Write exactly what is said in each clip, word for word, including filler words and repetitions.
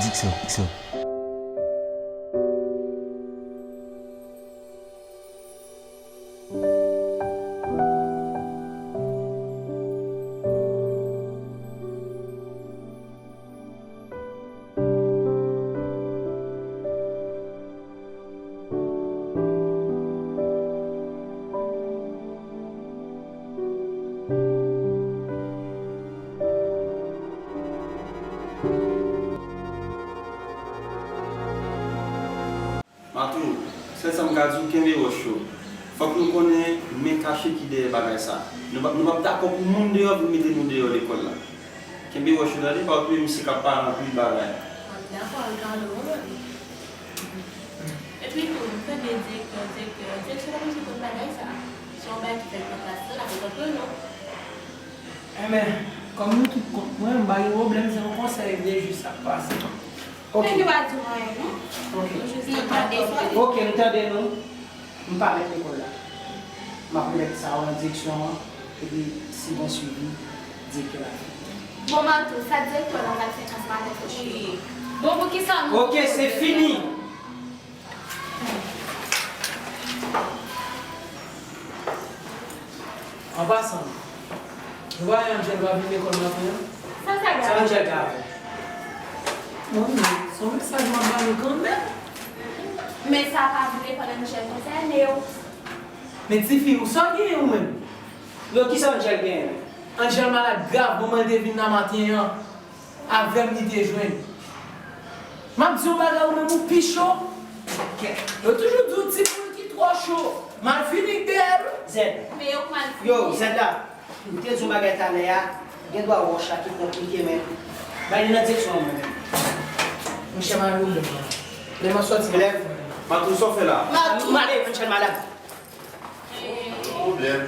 Diksyon, diksyon. Matou, sèl sa m ka di w, kenbe wòch yo. Fòk nou konnen men kache ki dèyè bagay sa. Nou p ap, nou p ap dakò pou moun deyò vin mete nou deyò lekòl la. Kenbe wòch yo tande, pa okipe misye k ap pale anpil bagay. Dakò, al gade w menm. Epi tou, m tande direktè, direktè, direksyon pa bezwen konn bagay sa. Se yon bagay ki fèt nan klas la, l ap rekontre nou. Enben, kòm nou tout kont mwen, m pa gen pwoblèm, se yon konsèy de jis ap pase. Ok. Men nou pa di w anyen, non? Ok. Nou jis tande. Ok, m tande nou. M pa mèt lekòl la. M ap remèt sa yo nan direksyon an, epi si gen swivi, direktè la fè. Bon, Matou, sa direktè la pral fè klas maten fò chire. Bon, poukisa nou... Ok, se fini! An pasan, nou pa wè Angel pa vin lekòl maten an? Sa sa gen? Sa Angel ka fè? Bon, men, se yon mesaj m ap ba nou kanmenm. Men sa pa vin lekòl Angel konsène w. Men tifi, ou sa w genyen ou menm? Yo, kisa Angel genyen? Angel malad grav, manman l te vin nan maten an. Avè m li te jwenn. M ap di w bagay ou menm ou pi cho. Kèt. Yo toujou di w ti poul ki twò cho. Malfini k dèyè l wi. Zèd. Men yo k malfini. Yo, Zèd la. M te di w bagay talè a. Gen dwa wòch la ki konplike men. Bay li nan direksyon an mwen menm. Monchè m al ouvè. Lè m ap sòti. Elèv, Matou, sa w fè la? Matou. M ale, Angel malad. Pwoblèm.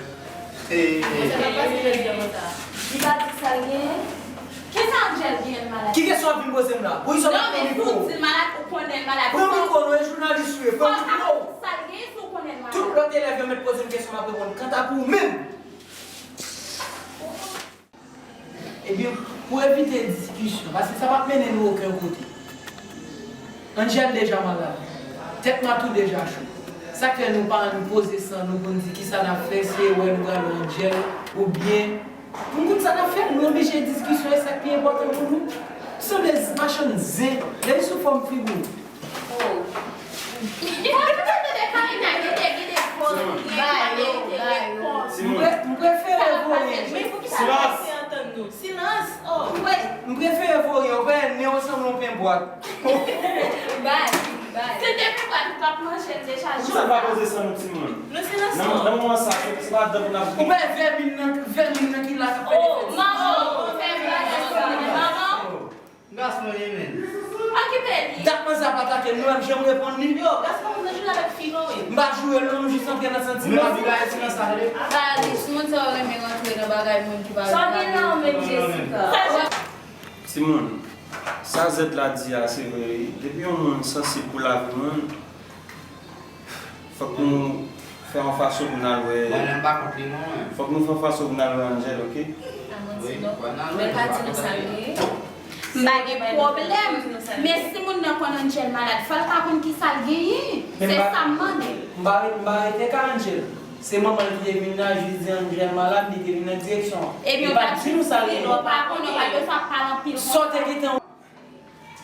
Hey. Sa k ap pase jodi a konsa? Li pa di sa l genyen. Kisa Angel genyen l malad? Ki kesyon w ap vin poze m la? Poukisa w pa pran mikwo? Non, men si w di l malad, ou konnen l malad. Pran mikwo, non, e jounalis ou ye. Pran mikwo. Sa l genyen si w konnen l malad? Tout lòt elèv yo mèt poze m kesyon, m ap reponn. Kanta pou ou menm, Ebyen, pou evite diskisyon, paske sa p ap mennen nou okenn kote. Angel deja malad. Tèt Matou deja cho. Sa k fè nou pa ann poze san nou pou n di kisa n ap fè, si e wè nou pral wè Angel, oubyen pou n konn sa n ap fè, nou oblije diskisyon, e sa k pi enpòtan pou nou. Sanble machann zen, lè l sou fòm figi w. Oh. Ou pa tande Karina, gade, gade, gade, gade, gade, gade. M pre-, m prefere voye. Men poukisa w pa antann nou? Silans! Oh. M pre-, m prefere voye, ou pa wè nen w sanble yon pen bwat. Bay, bay. Se te pen bwat, ou t ap manje l deja. Poukisa n pa poze san nou, timoun? Nou silans non. Nan, nan moman sa, se, se pa dan pou n ap... Ou pa wè vèmin nan, vèmin nan ki la k ap fè defèt. Oh, manman, ou fè bagay sa, manman. Gason li menm. Okipe li. Dat manzè ap atake m, nou menm jan m reponn li. Yo, gason pa konn jwe avèk fi non wi. M pa joure l non, m jis antre nan santiman. Men pa vin gaye silans la tande. Ba li, timoun sa yo renmen rantre nan bagay moun ki pa... Sa w gen nan w menm, Jessica? Timoun, sa Zèd la di a se vre wi. Depi yon moun sansib pou lavi moun, fòk nou fè yon fason pou n al wè. Mwen menm pa kont li non mwen. Fòk nou fè yon fason pou n al wè Angel, oke? Wi, fò n al wè. Men pa di nou sa l genyen. M pa gen pwoblèm. Men si moun nan konn Angel malad, fò l ka konn kisa l genyen. Se sa m mande. M pa, m pa rete ka Angel. Se manman l ki te vin nan, jis di Angel malad, li te vin nan direksyon an. Ebyen, li pa di nou sa l genyen. Ou pa konnen, ou pa bezwen ap pale anpil konsa. Sa w te gentan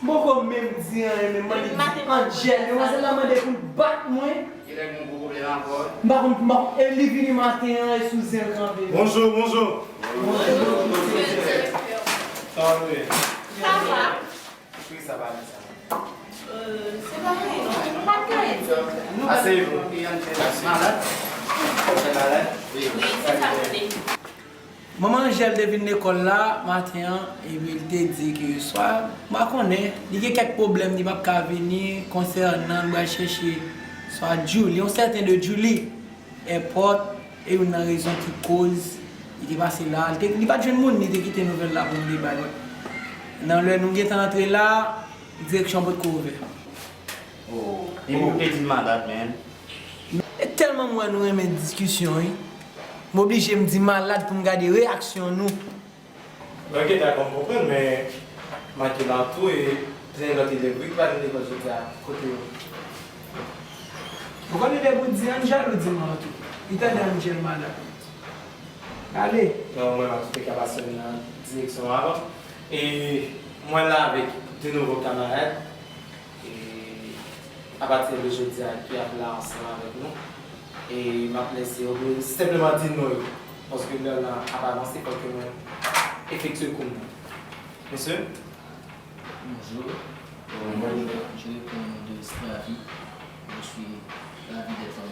M poko menm di anyen, men m mande di Angel, demwazèl la mande pou l bat mwen. Genlè gen yon gwo pwoblèm ankò wi. M pa konn, m pa konn, e li vini maten an, e sou zen l kanpe. Bonjou, bonjou. Bonjou. Kòman nou ye? Sa va? Ki sa pa gen sa? Euh, se pa anyen non. Pa gen anyen di tou. Ase, Angel malad? Angel malad? Wi. Wi, se sa m vle. Manman Angel te vin lekòl la maten an, epi l te di ke swa, m pa konnen, li gen kèk pwoblèm, li p ap ka vini, konsènan l pral chèche swa Julie, yon sèten de Julie, èpòt, e youn nan rezon ki koz li te pase la, li te, li pa t jwenn moun, li te kite nouvèl la pou m te bay. Nan lè nou gentan antre la, direksyon potko ouvè. Oh, epi ou te di l malad, man. E tèlman m wè nou renmen diskisyon, wi. M oblije m di malad pou m gade reyaksyon nou. Ok, dakò, m konprann, men Mike la tou e Gen lòt elèv, wi, ki pa vin lekòl jodi a, kote yo? Ou konnen depi w di Angel, ou di m an tou. Li tande Angel malad. Ale. Non, mwen, m ap kite ka pase nan direksyon avan. E mwen la avèk de nouvo kamarad. E apati de jodi a, ki ap la ansanm avèk nou. E m ap lese yo senpleman di non yo. Paske lè nan ap avanse, fòk ke mwen efektye kou m nan. Mesye? Bonjour. Euh, moi, je, je réponds au nom de Stravi. Je suis ravi d'être en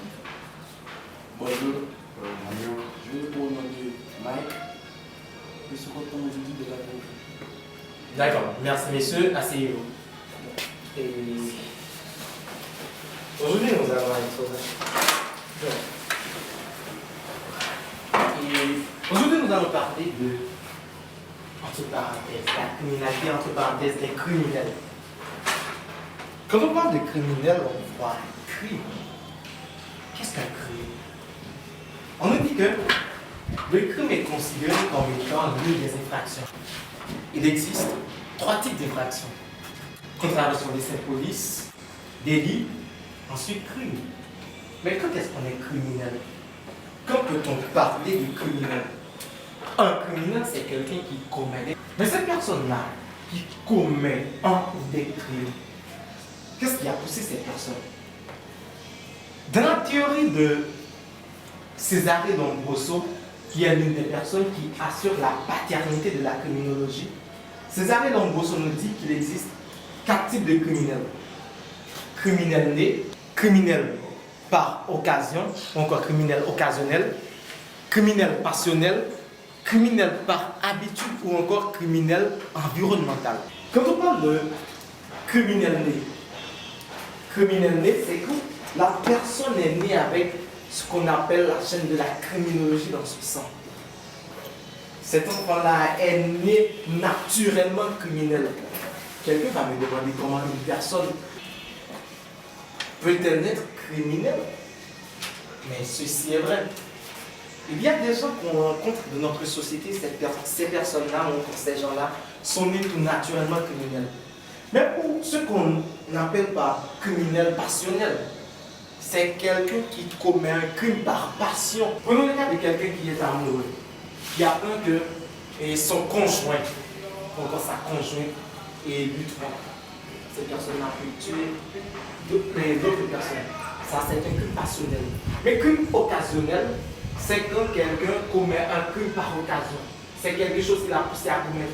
Bonjour. Bonjour. Je réponds au nom de Mike. Je suis content aujourd'hui de la rencontre. D'accord. Merci, messieurs. Asseyez-vous. Et aujourd'hui, nous allons être donc, et aujourd'hui, nous allons parler de, entre parenthèses, la criminalité, entre parenthèses, des criminels. Quand on parle de criminel, on voit un crime. Qu'est-ce qu'un crime? On nous dit que le crime est considéré comme étant l'une des infractions. Il existe trois types d'infractions. Contravention des cinq polices, délit, ensuite crime. Mais quand est-ce qu'on est criminel? Quand peut-on parler de criminel? Un criminel, c'est quelqu'un qui commet des... Mais cette personne-là qui commet un ou des crimes, qu'est-ce qui a poussé cette personne? Dans la théorie de Cesare Lombroso, qui est l'une des personnes qui assure la paternité de la criminologie, Cesare Lombroso nous dit qu'il existe quatre types de criminels. Criminel né, criminel par occasion ou encore criminel occasionnel, criminel passionnel, criminel par habitude ou encore criminel environnemental. Quand on parle de criminel né, criminel né, c'est quand la personne est née avec ce qu'on appelle la chaîne de la criminologie dans son sang. Cet enfant-là est né naturellement criminel. Quelqu'un va me demander comment une personne peut-elle naître criminelle? Mais ceci est vrai. Il y a des gens qu'on rencontre dans notre société, cette per- ces personnes-là ou encore ces gens-là sont nés tout naturellement criminels. Mais pour ce qu'on appelle par criminel passionnel, c'est quelqu'un qui commet un crime par passion. Prenons le cas de quelqu'un qui est amoureux, qui apprend que et son conjoint, ou encore sa conjointe, et lui trompe. Cette personne-là peut tuer d'autres, mais d'autres personnes. Ça, c'est un crime passionnel. Mais crime occasionnel, c'est quand quelqu'un commet un crime par occasion. C'est quelque chose qui l'a poussé à commettre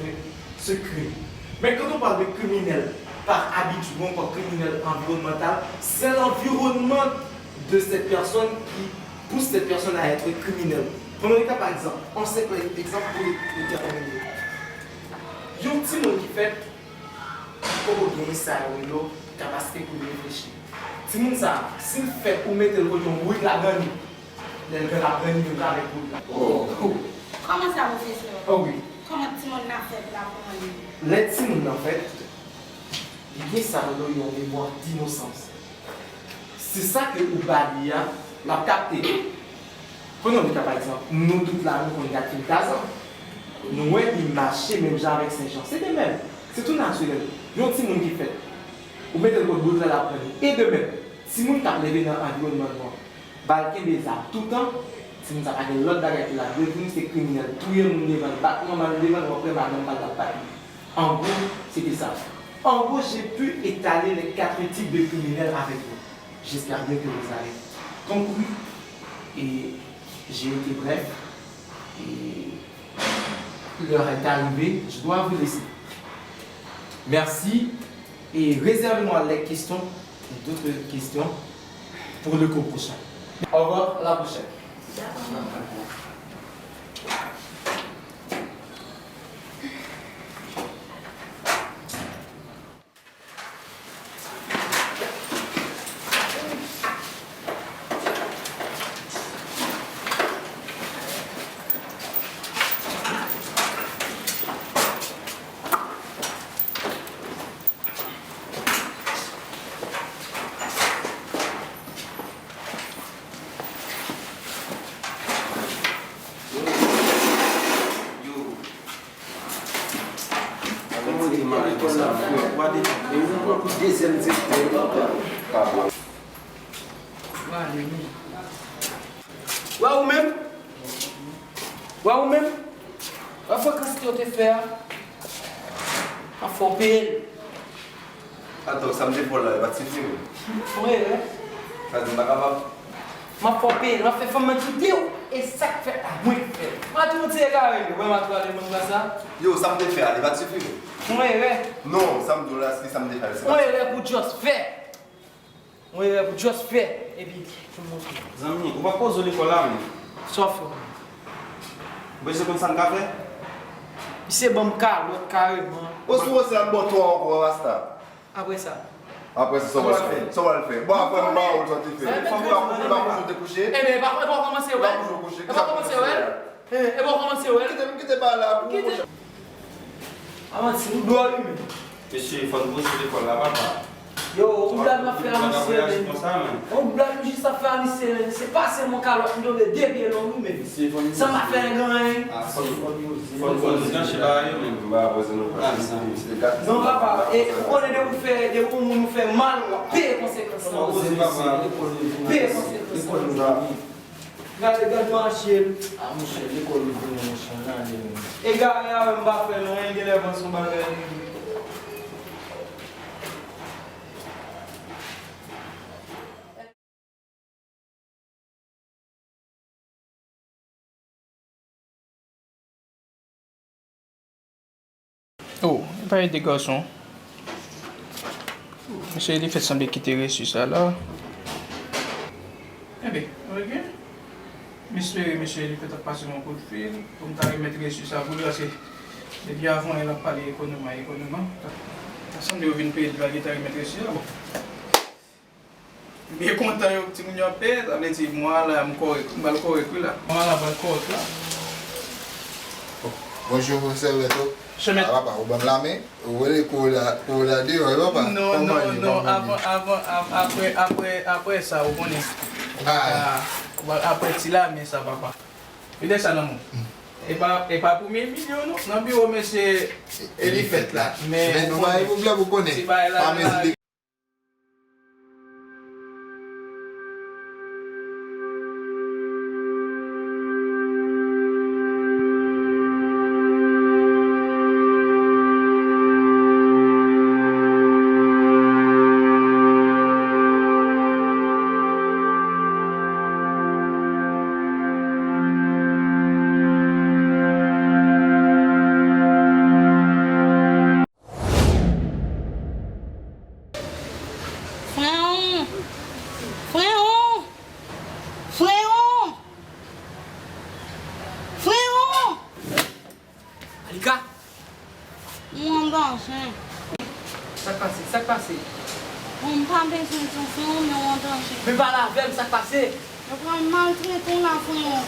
ce crime. Mais quand on parle de criminel par habitude ou encore criminel environnemental, c'est l'environnement de cette personne qui pousse cette personne à être criminelle. Prenons le cas par exemple, un simple exemple pour le déterminer. Yon timoun ki fèt, poko gen sa yo rele kapasite pou l reflechi. Timoun sa, si l fèt ou mete l kote yon bourik la grann li, lè l grann ap grann li menm jan avèk bourik la. Oh. Kòman sa, pwofesè? Oh wi. Kòman timoun nan fèt la pou grann li? Lè timoun nan fèt, li gen sa yo rele yon memwa dinosans. Se sa ke ou ba li a, l ap kapte. Pran yon ka pa egzanp, nou tout la nou konn gad fim Tazan. Nou wè li mache menm jan avèk Sen Jan. Se de menm. Se tou natirèl. Yon timoun ki fèt, ou mete l kot bourik la, l ap pran li. E de menm, timoun k ap leve nan anviwònman nou an, ba l kenbe zam toutan, timoun sa pa gen lòt bagay ke l ap dwe vin, se kriminèl, touye moun devan l, bat manman l devan l, w ap wè madanm pa l ap bat li. En gros, c'était ça. En gros, j'ai pu étaler les quatre types de criminels avec vous. J'espère bien que vous avez compris. Et j'ai été bref. Et l'heure est arrivée. Je dois vous laisser. Merci. Et réservez-moi les questions, d'autres questions pour le cours prochain. Au revoir, à la prochaine. Ou di mari konsa, frè, ou pa depi. E ou pran pou dezyèm direktè. Wè ou menm? Wè ou menm? Wè frekans ke w te fè a? M ap fè w peye l. Atò, sa m te fè w la, li pa t sifi menm? Mwen, wè. Sa di m pa kapab? M ap fè w peye l, m ap fè fanm nan kite w. E sa k fèt la, mwen k fè l. Matou, w ti egare, wi, wè Matou ale moun konsa. Yo, sa m te fè a, li pa t sifi menm? Mwen, wè. Non, sa m di w la, se sa m te fè a, se pa... Mwen, wè pou just fè. Mwen wè pou just fè, epi pou montre. Zanmi, ou pa poze w lekòl la menm. Sa w fè w? Ou bezwen konn sa n ka fè? Misye ban m kalòt kareman. Ou sou wòz la m ba w twa ankò, Rasta. Apre sa? Apre sa, sa w pral fè? Sa w pral fè? Bon, apre m ba w sa w te fè. Ou pa konnen, ou pa konnen ou te kouche? Ebyen, e pa, e pa kòmanse, wè. Ou pa konnen ou kouche. E pa kòmanse, wè. Eh, e bon, kòmanse, wè. Kite m kite bagay la pou ou, monchè. A manti, ou dwòl, wi, men. Mesye, fò n poze lekòl la, papa. Yo, ou blag m ap fè a misye, men. Ou blag m jis ap fè a misye, men. Se pase m yon kalòt, m tonbe de pye long, wi, men. Sa m ap fè nèg anyen. Fò n poze, fò n poze, fò n poze, fò n poze, fò n poze, fò n poze, fò n poze. Non, papa, e ou konnen depi ou fè, depi yon moun ou fè mal, w ap peye konsekans lan. Peye konsekans lan. Gade, gad mache l. A, monchè, lekòl ouvri, monchè, n ale, men. Egare a menm pa fè l anyen, genlè van s on bagay li. Oh, e pa ede gason. Mesye Elifèt sanble kite resi sa la. Enben, ok. M espere mesye Elifèt ap pase m yon kout fil pou m ta remèt resi sa pou li, paske depi avan yè l ap pale ekonomi, ekonomi. Ta sanble yo vin peye l, li ta remèt resi a, bon. M byen kontan yo, timoun yo ap peye, sa vle di mwa la, m kòrèk, m pral kòrèk wi la. Mwa la pral kòrèk la. Bonjou, pwofesè Beto. Chèmèt. A, papa, ou ban m lamen? Ou rele kou la, kou la deyò, wi, papa. Non, non, non, avan, avan, av-, apre, apre, apre sa, ou konnen. Ah. Ah, apre ti lamen sa, papa. Mete sa nan men w. E pa, e pa premye milyon, non. Nan biwo mesye Elifèt la. Men, men nou pa gen pwoblèm, ou konnen. Ti bagay la, pa mezi de Freyon! Freyon! Freyon! Freyon! Alika! Ou an danje. Sa k pase? Sa k pase? Bon, m pa bezwen di w Freyon, men ou an danje. Men pale avè m, sa k pase? Yo pral maltrete w la, Freyon.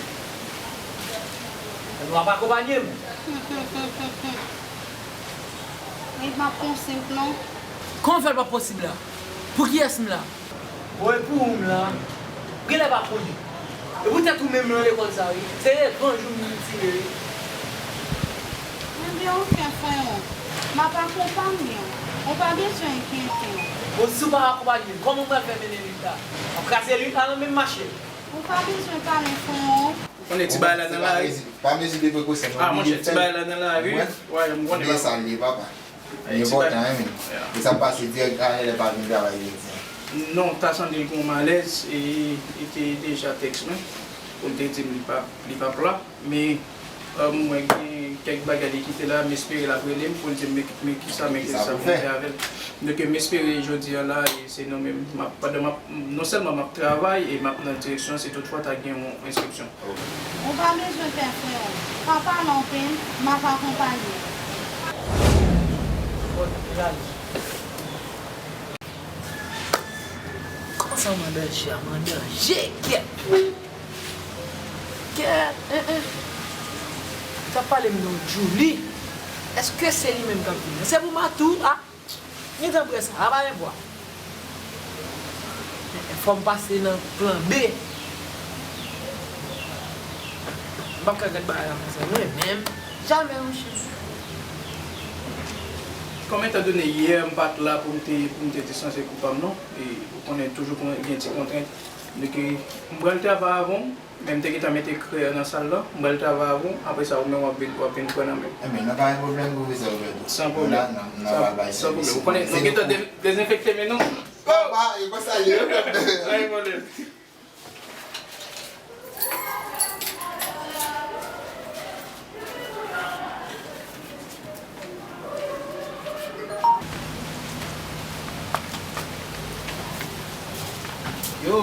Ebyen w ap akonpanye m? Li p ap posib, non. Kòman fè l p ap posib la? Pou kiyès m la? Bon, e pou ou m la? Ou genlè pa konnen. E poutèt ou menm nan lekòl sa, wi. Se revanj ou m vin tire, wi. Ebyen, ok, Freyon. M ap akonpanye w. Ou pa bezwen enkyete w. Bon, si w pa akonpanye m, kòman m pral fè mennen lit la? M ap kraze lit la nan men m, mache. Ou pa bezwen pale, Freyon. Ou konnen ti bagay la nan lari. Pa mezi de prekosyon, non. Ah, monchè, ti bagay la nan lari. Wayè, m konnen. Men sa l ye, papa. Li enpòtan, wi, men. E sa k pase dirèk a lè pa vin travay jodi a? Non, ta sanble l gen yon malèz e li te deja tèks mwen pou l te di m li pa, li p ap la. Men, euh, mwen gen kèk bagay li kite la, m espere l ap rele m pou l di m men, men kisa, men kisa pou m fè avè l. Donk, m espere jodi a la, e se nou menm, m ap, pandan m ap, non sèlman m ap travay e m ap nan direksyon, si toutfwa ta gen yon enskripsyon. Ou pa bezwen pè, Freyon. Pa pale anpil, m ap akonpanye w. Kòman sa, mandanje a, mandanje? Kèt! Kèt! Enhen! Sa pale m non Djouly. Èske se li menm k ap vini? Se pou Matou, a? Gentan prè sa, a pa gen pwa. Fò m pase nan plan B. M p ap ka gad bagay la konsa, mwen menm. Jamè, monchè. Comme étant donné yè m pa t la pou m te, pou m te distanse koup pa m non, e ou konnen toujou kon-, gen ti kontrent. Donk, e, m pral travay avè w, men m te gentan mete krè nan sal la, m pral travay avè w, apre sa ou menm w ap vin, w ap vin pran nan men m. Enben, nan pa gen pwoblèm, pwofesè Roberto. San pwoblèm. Nou la, n ap, n ap al bay sèvis. San pwoblèm. Ou konnen, nou gentan de-, dezenfekte men nou. Papa, e konsa l ye. Pa gen pwoblèm. Yo!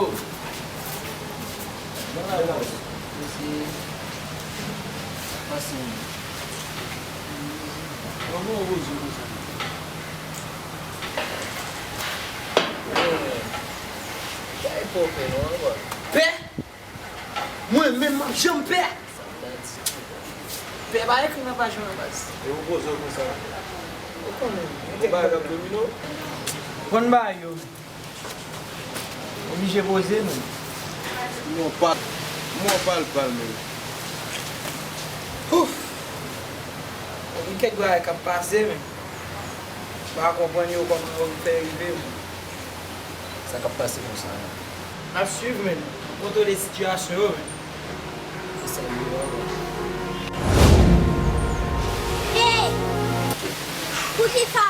Mwen la, bòs. Mesye, sa k pase menm? Mwen bon, rezo konsa. Bagay pa pè non, bòs. Pè? Mwen menm m ap janm pè? Pè pa ekri nan paj mwen baz. E ou poze w konsa? Ou konnen. Ou bagay k ap domine w? Konn bagay yo. Oblije poze menm. Mwen pa, mwen pa l pral menm. Ouf! Gen kèk bagay k ap pase menm. M pa konprann yo kòman yo fè rive menm. Sa k ap pase konsa menm? N ap swiv menm. Kontwole sitiyasyon yo menm. Se sa yo ye ankò. Hey! Poukisa